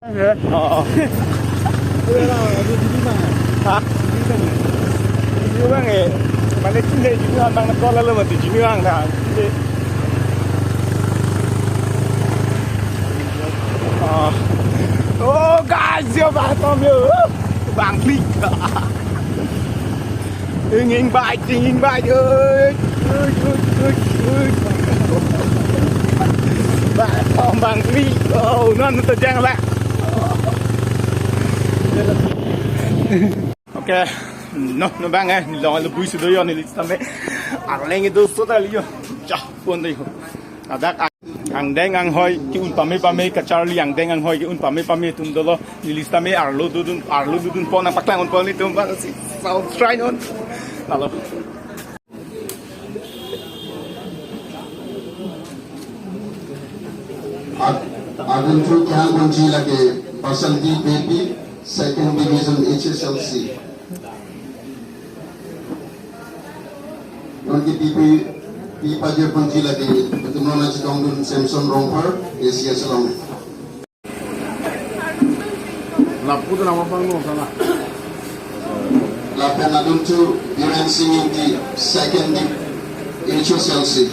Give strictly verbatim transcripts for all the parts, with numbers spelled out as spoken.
Oh. Ha? Junior abang eh. Mane chini junior abang na call lo mati junior abang na. Oh. Oh guys, yo bang tom yo. Bang klik. Inging bai, inging bai, oi, oi, oi, oi, oi. Ba, oh, bang klik, oh, non to jang ba. Okay, no, no bang eh, long lo bui sudo yo neli tame. Arleng do so ta liyo. Ja, pon de yo. Ladak ang-, angdeng anghoi ke-un pame pame kacharli angdeng anghoi ke-un pame pame atum dolo neli tame arlo dodun arlo dodun pon nangpaklang un pon nelitum ba si South Shrine on. Lalo. Ad-, adun thu kehang ponji lake Basanti Beypi, Second Division H S L C. Non ke P P, P pajir ponji lake, itum non nangchetongdun Samson Rongphar, A C S along. Lapu tu nama panggung sana. Lapen adun thu Biren Singh Ingti, Second Div H S L C.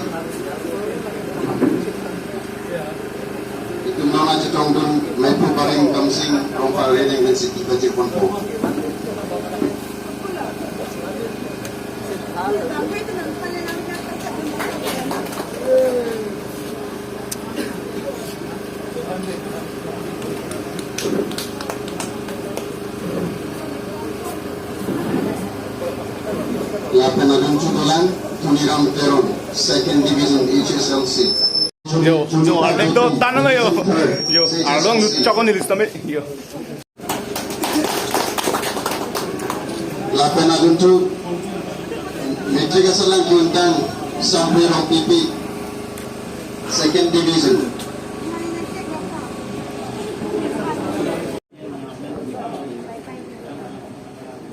Itum non nangchetongdun Maipu Barim Kamsing Rongphar Redeng Density Bajir Ponpo. Lapen adun thu dolang Tuniram Teron, Second Division H S L C. Yo, yo, arleng do tan lo yo. Yo, arleng do chokon neli tame. Yo. Lapen adun thu matric asalang kiuntang Sampri Rong P P, Second Division.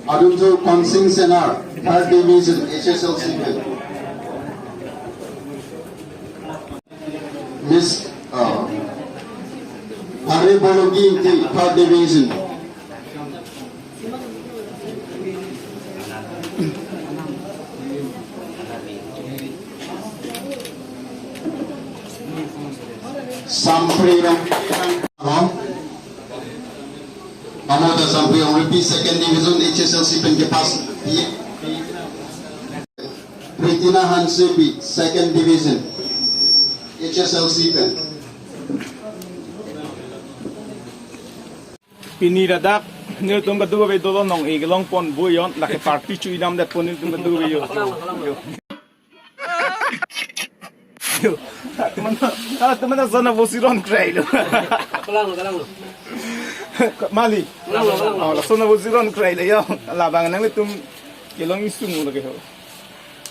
Adun thu Konsing Senar, Third Division, H S L C pen. Miss, uh, Hari Bologi Ingti, Third Division. Sampri Rong, Rong. Amada Sampri Rong P P, Second Division, H S L C pen kepass. Pritina Hansepi, Second Division, H S L C pen. Pini ladak nelitum kadokave dolo nong-e kelong pon bo yon, lake party chu inam det pon nelitum kadokave yo. Yo. Mana, ah, teman zona bosi ron krai lo. Kalang lo, kalang lo. Mali. Kalang lo, kalang lo. Oh, lason bosi ron krai lo yo. Labang nanglitum kelong isung lo ke ho.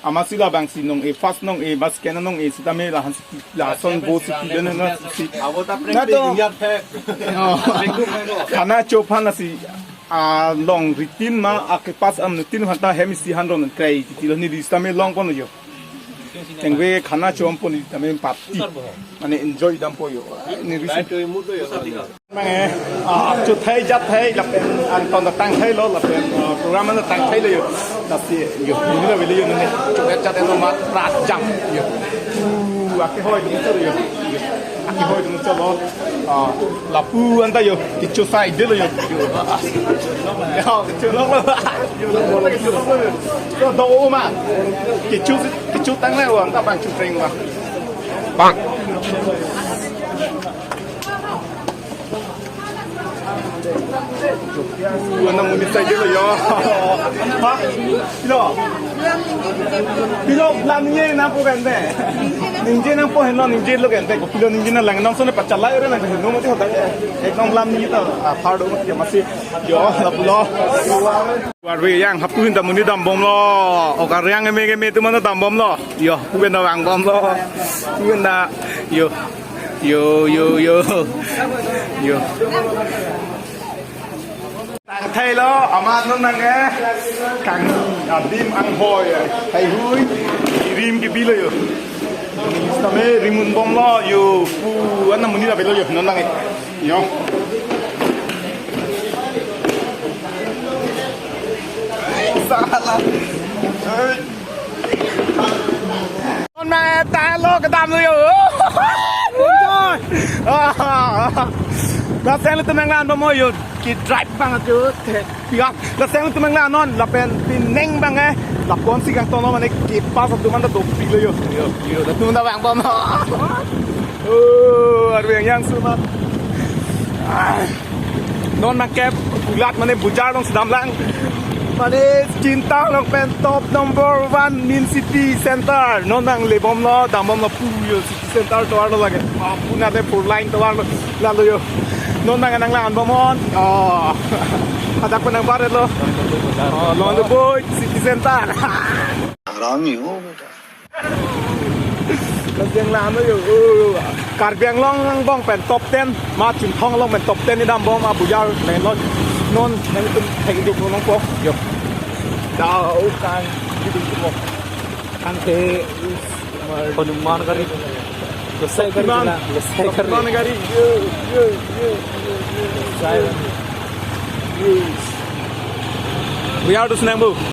Amatsi labangsi nong-e, first nong-e, bas kena nong-e sitame lahan si, lason bo si pidana na si. Abo ta prank Na to. Ingat he. Oh. Khana cho aphan lasi, ah, long ritin ma akepass am nutin hanta hem isi han ron krai titilo neli sitame long pon yo. Tengve khana cho am pon tame party. Mane enjoy dampo yo. Neli si. Mange, ah, chu thai jat thai lapen anton ta tang thai lo lapen, ah, program an ta tang thai lo yo. Lasi yo, ini lo beli yo nene. Chu jat jat lo mat rat jam yo. Uh, ake hoi ni to yo. Ake hoi ni to lo. Ah, lapu an ta yo. Kecho sai de lo yo. Yo, kecho lo lo. Yo, lo lo yo. So do ma. Kecho kecho tang le wan ta bang chu teng ma. Bang. Wana muni sai de lo yo. Ha? Pilo. Pilo lam ningje nangpo kan de. Ningje nangpo henlo ningje lo kan de. Pilo ningje nanglang nangson pachala ore nang henlo mati hoda. Ekdom lam ningje ta. Ah, phardo mati masi. Yo, lapulo. Warwe yang hapu hinta muni dambomlo. Okar yang eme eme atum an dambomlo. Yo, pu benda vangbomlo. Pu benda. Yo. Yo, yo, yo. Yo. Tang thai lo, amat non nang eh. Kang adim anghoi. Hai hui. Rim kebi lo yo. Sitame rim unbomlo yo. Pu an muni la belo yo. Non nang eh. Yo. Non ma talo kedam lo yo. Lason ilitum nanglangbom yo. Ke drive abang ajo. Te, ya. Lason ilitum nanglang non lapen pineng abang eh. Lapu-an si kangton lo mane ke pas atum anta dopiklo yo. Yo, yo. Latum anta vangbom. Oh, arve yang sumat. Ah. Non nangkep kulat mane bujar along si damlang. Mane Chinta along pen top number one nin city center. Non nanglebomlo, dambomlo pu yo city center tovar lo lake. Ah, pu nate four lane tovar lo lalo yo. Non nang nanglangbom non. Oh. Hadak pen nangbar lo. Oh, Longduboi city center. हरामी हो बेटा। Lason lang lo yo. Oh, Karbi Anglong angbong pen top ten, ma Chinthong along pen top ten kedambom abujar pen lo. Non nangtum thek duk nangpo. Yo. Dau kan diduk po. Kan te Hanuman gari. Losai gari Shaktiman. Jala. Losai gari. Shaktiman gari. Yo, yo, yo, yo, yo. Losai. Yes. We are to Snangbu.